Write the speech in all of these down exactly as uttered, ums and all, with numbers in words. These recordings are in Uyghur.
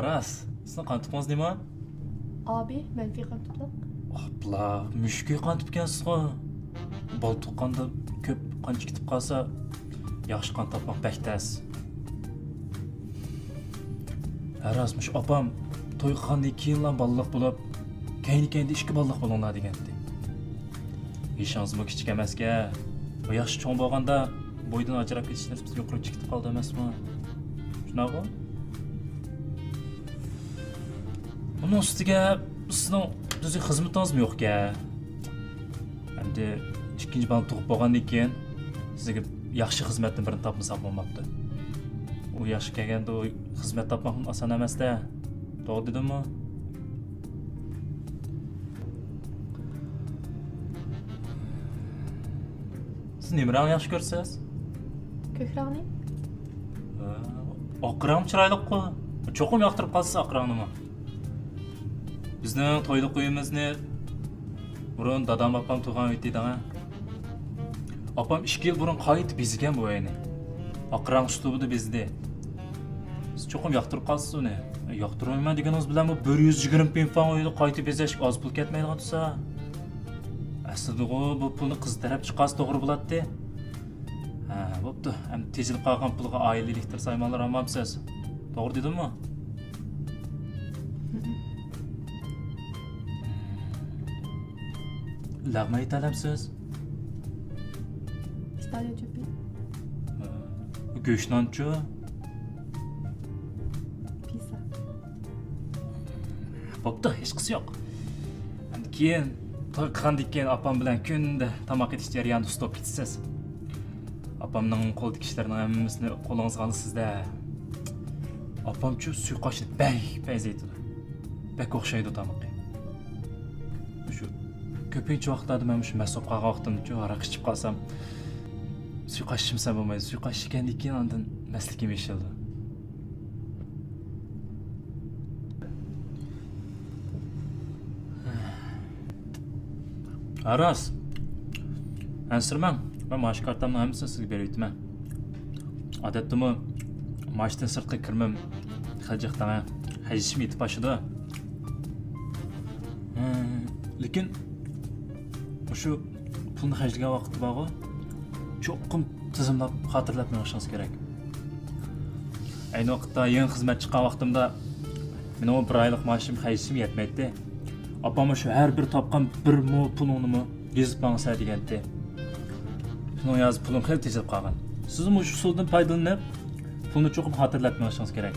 راست، سىزنىڭ قان تۇپىڭىز نېمە؟ ئابى، مەنفىي قان تۇپلۇق. ئاپلا، مۈشكۈل قان تۇپكەنسىزغۇ. بالا تۇغقاندا كۆپ قان كېتىپ قالسا، ياخشى قان تاپماق بەك تەس. راست، مۇشۇ ئاپام توي قىلغاندىن كېيىنلا بالىلىق بولۇپ، كەينى-كەينىدە ئىككى بالىلىق بولۇڭلار دېگەنتى. يېشىڭىزمۇ كىچىك ئەمەسكەن. بۇ ياخشى چوڭ بولغاندا بويىدىن ئاجراپ كېتىش نىسبىتى يۇقىرى چىقىپ قالدى ئەمەسمۇ؟ شۇنداققۇ؟ بۇنىڭ ئۈستىگە سىزنىڭ تۈزۈك خىزمىتىڭىزمۇ يوقكەن. ئەمدى ئىككىنچى بالىنى تۇغۇپ بولغاندىن كېيىن سىزگە ياخشى خىزمەتتىن بىرنى تاپمىساق بولماپتۇ. ئۇ ياشقا كەلگەندە ئۇ خىزمەت تاپماقمۇ ئاسان ئەمەس-دە. توغرا دېدىممۇ؟ سىز نېمە رەڭنى ياخشى كۆرىسىز؟ كۆك رەڭنى؟ ئاق رەڭ چىرايلىققۇ. چوقۇم ياقتۇرۇپ قالىسىز ئاق رەڭنىمۇ. بىزنىڭ تويلۇق ئۆيىمىزنى بۇرۇن دادام ئاپام تۇغان ئۆيدە ئىدىڭە. ئاپام ئىككى يىل بۇرۇن قايتا بېزىگەن بۇ ئۆينى. ئاق رەڭ ئۇسلۇبىدا بېزىدى. سىز چوقۇم ياقتۇرۇپ قالىسىز ئۇنى. ياقتۇرمايمەن دېگىنىڭىز بىلەنمۇ بىر يۈز يىگىرمە پىڭفاڭ ئۆينى قايتا بېزەشكە ئاز پۇل كەتمەيدىغان تۇرسا. ئەسلىدىغۇ بۇ پۇلنى قىز تەرەپ چىقارسا توغرا بولاتتى. ھە، بوپتۇ. ئەمدى تېجىلىپ قالغان پۇلغا ئائىلە ئېلېكتىر سايمانلىرى ئالمامسىز؟ توغرا دېدىممۇ؟ لەغمەن ئېتەلەمسىز؟ پىستاليا چۆپى. گۆشنانچۇ؟ پىززا. بوپتۇ، ھېچقىسى يوق. ئەمدى كېيىن، توي قىلغاندىن كېيىن ئاپام بىلەن كۈندە تاماق ئېتىش جەريانىدا ئۇستاپ كېتىسىز. ئاپامنىڭ قولىدىكى ئىشلارنىڭ ھەممىسىنى قولىڭىزغا ئالىسىز-دە. ئاپامچۇ سۇيۇقئاشنى بەك پەيزەيتىدۇ. بەك ئوخشايدۇ تامىقى. شۇ كۆپىنچە ۋاقىتلاردا مەن مۇشۇ مەست بولۇپ قالغان ۋاقتىمدىچۇ ھاراق ئىچىپ قالسام، سۇيۇقئاش ئىچمىسەم بولمايدۇ. سۇيۇقئاش ئىچكەندىن كېيىن ئاندىن مەستلىكىم يېشىلىدۇ. ھە، راست. ئەنسىرىمەڭ، مەن مائاش كارتامنىڭ ھەممىسىنى سىزگە بېرىۋېتىمەن. ئادەتتىمۇ مائاشتىن سىرتقى كىرىمىم خىجىق دەڭە، خەجلىشىم يېتىپ ئاشىدۇ. ھە، لېكىن مۇشۇ پۇلنى خەجلىگەن ۋاقىتتا بارغۇ، چوقۇم تىزىملاپ، خاتىرىلەپ مېڭىشىڭىز كېرەك. ئەينى ۋاقىتتا يېڭى خىزمەت چىققان ۋاقتىمدا مېنىڭ بىر ئايلىق مائاشىم خەجلىشىم يەتمەيتتى. ئاپاممۇ شۇ ھەر بىر تاپقان بىر مو پۇلۇڭنىمۇ يېزىپ ماڭىسەن دېگەنتى. شۇنىڭ يازى پۇلۇم خېلى تېجىلىپ قالغان. سىزمۇ مۇشۇ ئۇسۇلدىن پايدىلىنىپ، پۇلنى چوقۇم خاتىرىلەپ مېڭىشىڭىز كېرەك.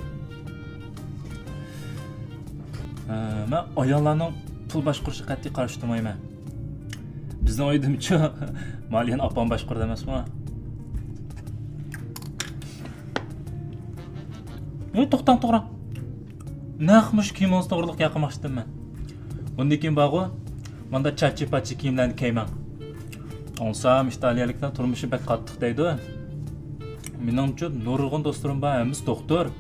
ھە، مەن ئاياللارنىڭ پۇل باشقۇرۇشىغا قەتئىي قارشى تۇرمايمەن. بىزنىڭ ئۆيدىمۇچۇ مالىيەنى ئاپام باشقۇرىدۇ ئەمەسمۇ؟ ھەي، توختاڭ، توختاڭ. نەق مۇشۇ كىيىمىڭىز توغرىلىق گەپ قىلماقچىدىم مەن. بۇندىن كېيىن بارغۇ، ماندا چاچى-پاچى كىيىملەرنى كىيمەڭ. ئاڭلىسام، ئىتالىيەلىكلەر تۇرمۇشى بەك قاتتىق دەيدۇ. مېنىڭچۇ نۇرغۇن دوستلىرىم بار، ھەممىسى دوختۇر.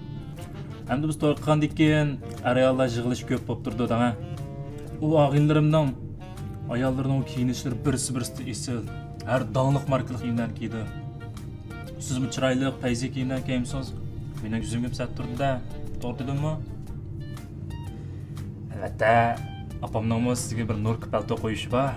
ئەمدى بىز توي قىلغاندىن كېيىن ئەر-ئاياللار يىغىلىشى كۆپ بوپتۇرىدۇ دەڭە. ئۇ ئاغىنىلىرىمنىڭ ئاياللىرىنىڭ كىيىنىشلىرى بىرسى-بىرسىدىن ئېسىل. ھەر داڭلىق ماركىلىق كىيىملەرنى كىيىدۇ. سىزمۇ چىرايلىق پەيزى كىيىملەرنى كىيمىسىڭىز، مېنىڭ يۈزۈمگە پىسات تۇرىدۇ-دە. توغرا دېدىممۇ؟ ئەلۋەتتە، ئاپامنىڭمۇ سىزگە بىر نۇركا پەلتو قويۇشى بار.